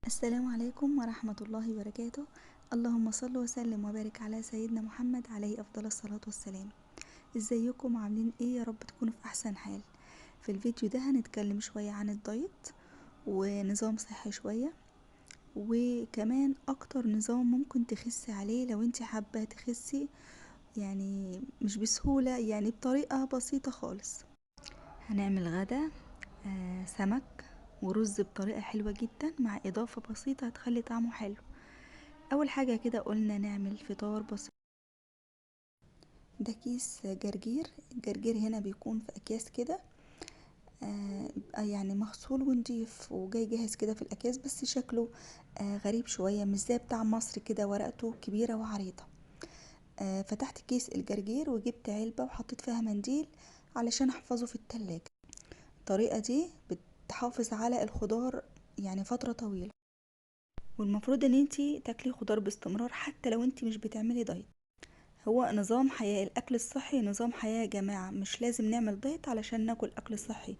السلام عليكم ورحمة الله وبركاته. اللهم صل وسلم وبارك على سيدنا محمد عليه أفضل الصلاة والسلام. ازيكم عاملين ايه؟ يا رب تكونوا في احسن حال. في الفيديو ده هنتكلم شوية عن الدايت ونظام صحي شوية، وكمان اكتر نظام ممكن تخسي عليه لو انت حابة تخسي، يعني مش بسهولة، يعني بطريقة بسيطة خالص. هنعمل غدا سمك ورز بطريقة حلوة جدا مع اضافة بسيطة هتخلي طعمه حلو. اول حاجة كده قلنا نعمل فطار بسيط. ده كيس جرجير، الجرجير هنا بيكون في اكياس كده، يعني مغسول ونضيف وجاي جاهز كده في الاكياس، بس شكله غريب شوية، مش زي بتاع مصر كده، ورقته كبيرة وعريضة. فتحت كيس الجرجير وجبت علبة وحطيت فيها منديل علشان احفظه في التلاجة. الطريقة دي بتحافظ على الخضار يعني فترة طويلة، والمفروض ان انتي تاكلي خضار باستمرار حتى لو انتي مش بتعملي دايت. هو نظام حياة، الاكل الصحي نظام حياة يا جماعة، مش لازم نعمل دايت علشان ناكل اكل صحي.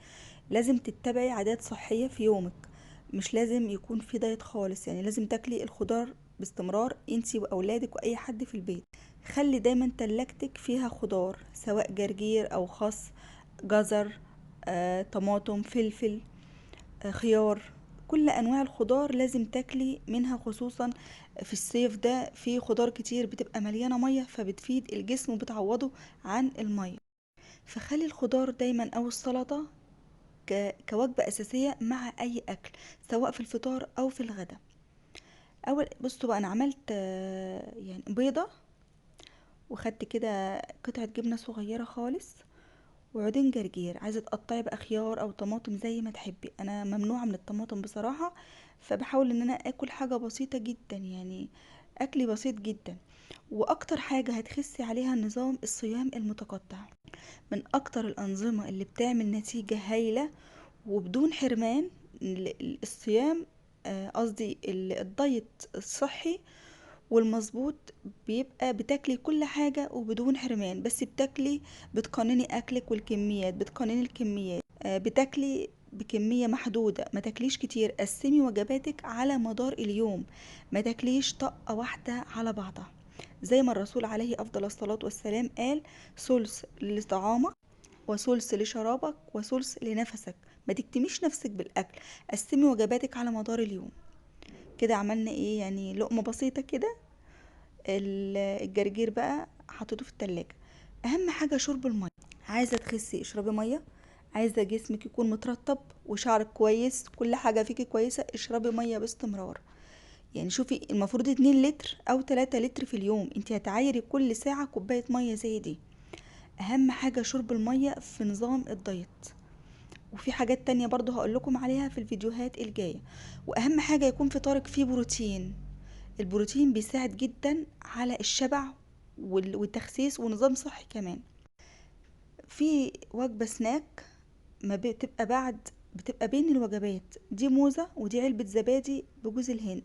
لازم تتبعي عادات صحية في يومك، مش لازم يكون في دايت خالص، يعني لازم تاكلي الخضار باستمرار انتي واولادك واي حد في البيت. خلي دايما تلاجتك فيها خضار، سواء جرجير او خس، جزر، طماطم، فلفل، خيار، كل انواع الخضار لازم تاكلي منها، خصوصا في الصيف ده في خضار كتير بتبقى مليانه ميه، فبتفيد الجسم وبتعوضه عن الميه. فخلي الخضار دايما او السلطه كوجبه اساسيه مع اي اكل، سواء في الفطار او في الغداء. اول بصوا بقى، انا عملت بيضه، وخدت كده قطعه جبنه صغيره خالص، وعودين جرجير. عايزه تقطعي بقى خيار او طماطم زي ما تحبي، انا ممنوعه من الطماطم بصراحه، فبحاول ان انا اكل حاجه بسيطه جدا، يعني اكلي بسيط جدا. واكتر حاجه هتخسي عليها النظام الصيام المتقطع، من اكتر الانظمه اللي بتعمل نتيجه هايله وبدون حرمان. الصيام، قصدي الدايت الصحي والمظبوط، بيبقى بتاكلي كل حاجة وبدون حرمان، بس بتقنني اكلك والكميات، بتقنني الكميات، بتاكلي بكمية محدودة، ما تاكليش كتير، قسمي وجباتك على مدار اليوم، ما تاكليش طاقة واحدة على بعضها. زي ما الرسول عليه افضل الصلاة والسلام قال: ثلث لطعامك وثلث لشرابك وثلث لنفسك. ما تكتميش نفسك بالاكل، قسمي وجباتك على مدار اليوم. كده عملنا ايه؟ يعني لقمة بسيطة كده. الجرجير بقى حطيته في التلاجة. اهم حاجة شرب المية. عايزة تخسي اشربي مية، عايزة جسمك يكون مترطب وشعرك كويس، كل حاجة فيكي كويسة، اشربي مية باستمرار. شوفي المفروض 2 لتر او 3 لتر في اليوم، انتي هتعايري كل ساعة كوباية مية زي دي. اهم حاجة شرب المية في نظام الدايت، وفي حاجات تانية برضو هقول لكم عليها في الفيديوهات الجاية. واهم حاجة يكون فطارك فيه بروتين. البروتين بيساعد جدا على الشبع والتخسيس ونظام صحي كمان. في وجبة سناك ما بتبقى بعد، بتبقى بين الوجبات، دي موزة ودي علبة زبادي بجوز الهند.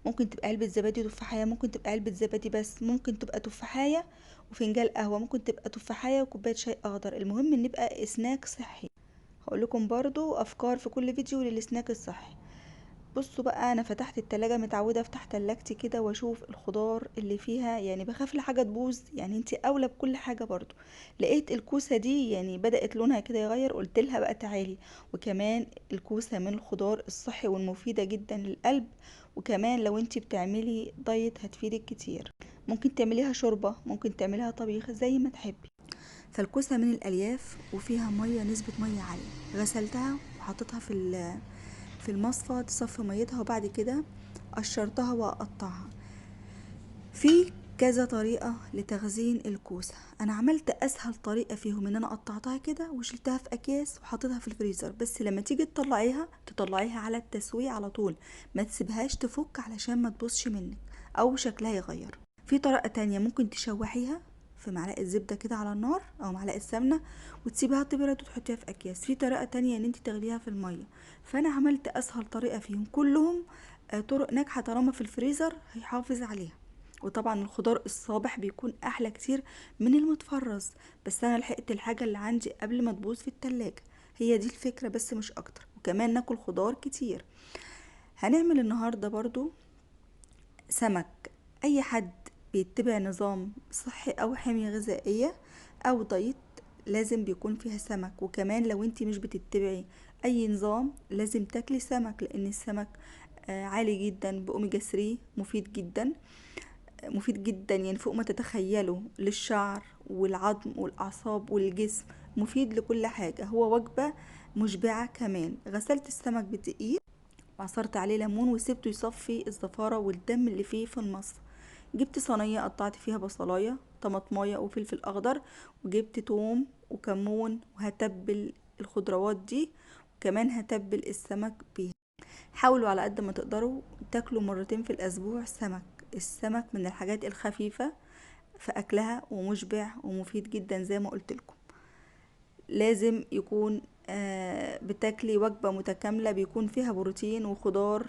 ممكن تبقى علبة زبادي وتفاحية، ممكن تبقى علبة زبادي بس، ممكن تبقى تفاحية وفنجان قهوة، ممكن تبقى تفاحية وكوباية شاي أخضر. المهم ان يبقى سناك صحي. هقول لكم برضو أفكار في كل فيديو للسناك الصحي. بصوا بقى، انا فتحت التلاجة، متعودة افتح تلاجتي كده واشوف الخضار اللي فيها، بخاف لحاجة تبوظ، انتي اولى بكل حاجة. برضو لقيت الكوسة دي بدأت لونها كده يغير، قلت لها بقى تعالي. وكمان الكوسة من الخضار الصحي والمفيدة جدا للقلب، وكمان لو انتي بتعملي دايت هتفيدك كتير. ممكن تعمليها شوربة، ممكن تعمليها طبيخ، زي ما تحبي. فالكوسة من الالياف وفيها مية، نسبة مية عالية. غسلتها وحطيتها في المصفى تصفي ميتها، وبعد كده قشرتها وقطعها. في كذا طريقة لتخزين الكوسة، انا عملت اسهل طريقة فيهم ان انا قطعتها كده وشلتها في اكياس وحطيتها في الفريزر، بس لما تيجي تطلعيها تطلعيها على التسوية على طول، ما تسيبهاش تفك علشان ما تبوظش منك او شكلها يغير. في طريقة تانية ممكن تشوحيها في معلقة زبدة كده على النار او معلقة سمنة وتسيبها تبرد وتحطيها في اكياس. في طريقة تانية ان انت تغليها في المية. فانا عملت اسهل طريقة فيهم كلهم، طرق ناجحة طالما في الفريزر هيحافظ عليها. وطبعا الخضار الصابح بيكون احلى كتير من المتفرز، بس انا لحقت الحاجة اللي عندي قبل ما تبوظ في التلاجة، هي دي الفكرة بس مش اكتر. وكمان ناكل خضار كتير. هنعمل النهاردة برضو سمك. اي حد بيتبع نظام صحي او حمية غذائية او دايت لازم بيكون فيها سمك، وكمان لو انتي مش بتتبعي اي نظام لازم تاكلي سمك، لان السمك عالي جدا باوميجا 3، مفيد جدا مفيد جدا يعني فوق ما تتخيلوا للشعر والعظم والاعصاب والجسم، مفيد لكل حاجة. هو وجبة مشبعة كمان. غسلت السمك بدقيق وعصرت عليه ليمون وسبته يصفي الزفارة والدم اللي فيه في المصفى. جبت صينية قطعت فيها بصلاية طماطماية وفلفل اخضر، وجبت توم وكمون، وهتبل الخضروات دي، وكمان هتبل السمك بيها. حاولوا على قد ما تقدروا تاكلوا مرتين في الاسبوع سمك. السمك من الحاجات الخفيفة في اكلها ومشبع ومفيد جدا زي ما قلت لكم. لازم يكون بتاكلي وجبة متكاملة بيكون فيها بروتين وخضار.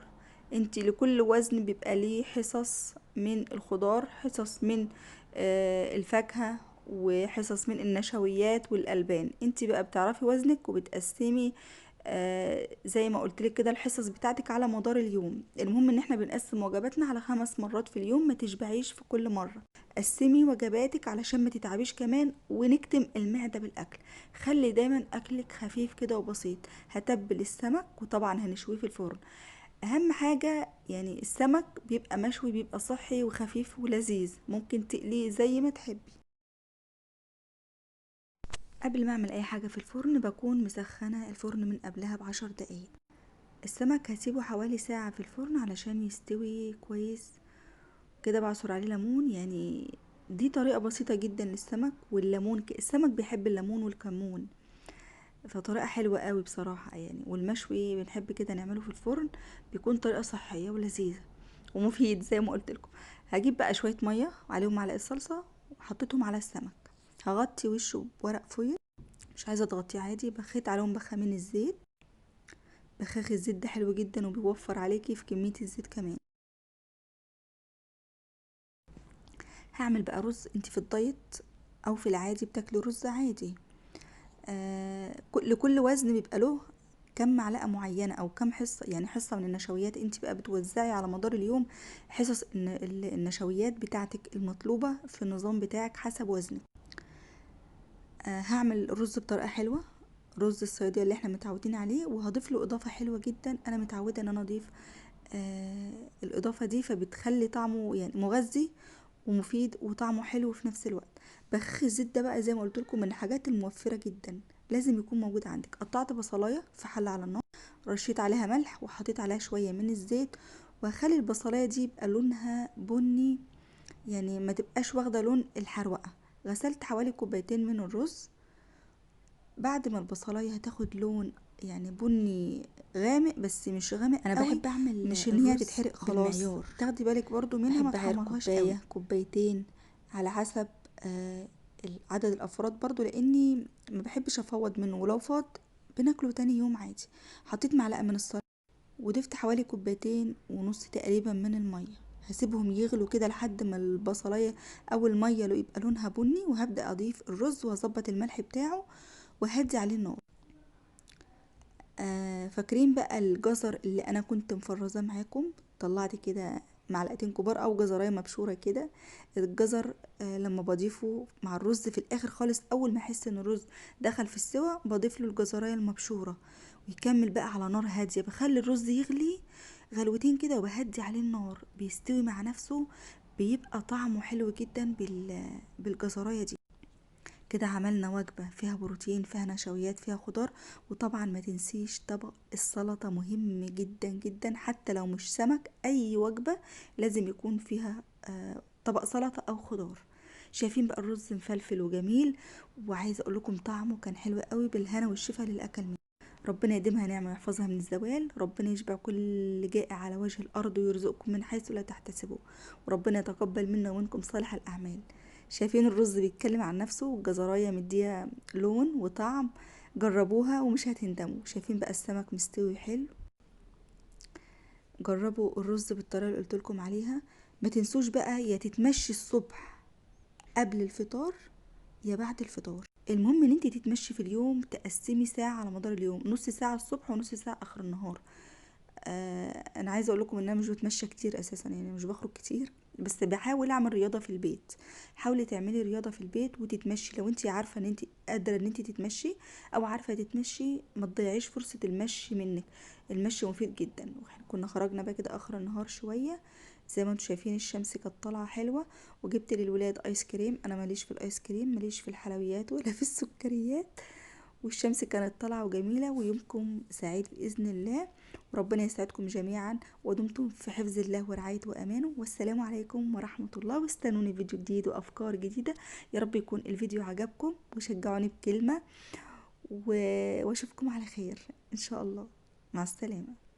انتي لكل وزن بيبقى ليه حصص من الخضار، حصص من الفاكهة، وحصص من النشويات والألبان. انتي بقى بتعرفي وزنك وبتقسمي زي ما قلت لك كده الحصص بتاعتك على مدار اليوم. المهم ان احنا بنقسم وجباتنا على 5 مرات في اليوم، ما تشبعيش في كل مرة. قسمي وجباتك علشان ما تتعبيش كمان، ونكتم المعدة بالاكل. خلي دايما اكلك خفيف كده وبسيط. هتبل السمك وطبعا هنشويه في الفرن. اهم حاجة يعني السمك بيبقى مشوي، بيبقى صحي وخفيف ولذيذ، ممكن تقليه زي ما تحبي. قبل ما اعمل اي حاجة في الفرن بكون مسخنة الفرن من قبلها ب10 دقايق. السمك هسيبه حوالي ساعة في الفرن علشان يستوي كويس كده. بعصر عليه ليمون، يعني دي طريقة بسيطة جدا للسمك والليمون. السمك بيحب الليمون والكمون، فطريقة حلوة قوي بصراحة يعني. والمشوي بنحب كده نعمله في الفرن، بيكون طريقة صحية ولذيذة ومفيد زي ما قلت لكم. هجيب بقى شوية مية وعليهم معلقة صلصة وحطيتهم على السمك. هغطي وشه بورق فويل، مش عايزة تغطيه عادي. بخيت عليهم بخة من الزيت. بخاخ الزيت ده حلو جدا وبيوفر عليكي في كمية الزيت كمان. هعمل بقى رز. انت في الدايت او في العادي بتاكلي رز عادي. لكل وزن بيبقى له كم معلقة معينة او كم حصة، يعني حصة من النشويات. انت بقى بتوزعي على مدار اليوم حصص النشويات بتاعتك المطلوبة في النظام بتاعك حسب وزنك. هعمل رز بطريقة حلوة، رز الصيادية اللي احنا متعودين عليه، وهضيف له اضافة حلوة جدا. انا متعودة ان انا اضيف الاضافة دي، فبتخلي طعمه يعني مغذي ومفيد وطعمه حلو في نفس الوقت. بخاخ الزيت ده بقى زي ما قلت لكم من الحاجات الموفرة جدا، لازم يكون موجود عندك. قطعت بصلاية في حلة على النار، رشيت عليها ملح وحطيت عليها شوية من الزيت، وهخلي البصلاية دي يبقى لونها بني، يعني ما تبقاش واخدة لون الحروقة. غسلت حوالي كوبايتين من الرز. بعد ما البصلاية هتاخد لون يعني بني غامق، بس مش غامق انا قوي، بحب اعمل مش ان هي الرز تتحرق خلاص. بالمعيار. تاخدي بالك برضو منها، ما بحب اعمل تحمرهاش قوي. كوبايه كوبايتين على حسب عدد الافراد برضو، لاني ما بحبش افوض منه، ولو فاض بناكله تاني يوم عادي. حطيت معلقه من الصلصه وضفت حوالي كوبايتين ونص تقريبا من الميه. هسيبهم يغلوا كده لحد ما البصلايه او الميه لو يبقى لونها بني، وهبدا اضيف الرز واظبط الملح بتاعه وهدي عليه النار. فاكرين بقى الجزر اللي انا كنت مفرزاه معاكم؟ طلعت كده معلقتين كبار او جزرايه مبشوره كده. الجزر لما بضيفه مع الرز في الاخر خالص، اول ما احس ان الرز دخل في السوا بضيف له الجزرايه المبشوره، ويكمل بقى على نار هاديه. بخلي الرز يغلي غلوتين كده وبهدي عليه النار، بيستوي مع نفسه، بيبقى طعمه حلو جدا بالجزرايه دي. كده عملنا وجبة فيها بروتين، فيها نشويات، فيها خضار. وطبعا ما تنسيش طبق السلطة، مهم جدا جدا، حتى لو مش سمك اي وجبة لازم يكون فيها طبق سلطة او خضار. شايفين بقى الرز مفلفل وجميل، وعايزة اقول لكم طعمه كان حلو قوي. بالهنا والشفا للاكل منه. ربنا يديمها نعمة ويحفظها من الزوال، ربنا يشبع كل جائع على وجه الأرض ويرزقكم من حيث لا تحتسبوا، وربنا يتقبل منا ومنكم صالح الأعمال. شايفين الرز بيتكلم عن نفسه، والجزراية مديها لون وطعم، جربوها ومش هتندموا. شايفين بقى السمك مستوي حلو. جربوا الرز بالطريقة اللي قلت لكم عليها. ما تنسوش بقى يا تتمشي الصبح قبل الفطار يا بعد الفطار. المهم ان انت تتمشي في اليوم، تقسمي ساعة على مدار اليوم، نص ساعة الصبح ونص ساعة اخر النهار. انا عايزه اقول لكم ان انا مش بتمشى كتير اساسا، يعني مش بخرج كتير، بس بحاول اعمل رياضة في البيت. حاولي تعملي رياضة في البيت وتتمشي، لو انت عارفه ان انت قادرة ان انت تتمشي او عارفه تتمشي، ما تضيعيش فرصة المشي منك، المشي مفيد جدا. واحنا كنا خرجنا بقى كده اخر النهار شوية، زي ما انتم شايفين الشمس كانت طالعه حلوة، وجبت للولاد ايس كريم. انا ماليش في الايس كريم، ماليش في الحلويات ولا في السكريات. والشمس كانت طالعه وجميلة. ويومكم سعيد باذن الله، وربنا يسعدكم جميعا، ودمتم في حفظ الله ورعايته وامانه. والسلام عليكم ورحمة الله. واستنوني فيديو جديد وافكار جديدة، يا رب يكون الفيديو عجبكم، وشجعوني بكلمه، واشوفكم على خير ان شاء الله. مع السلامة.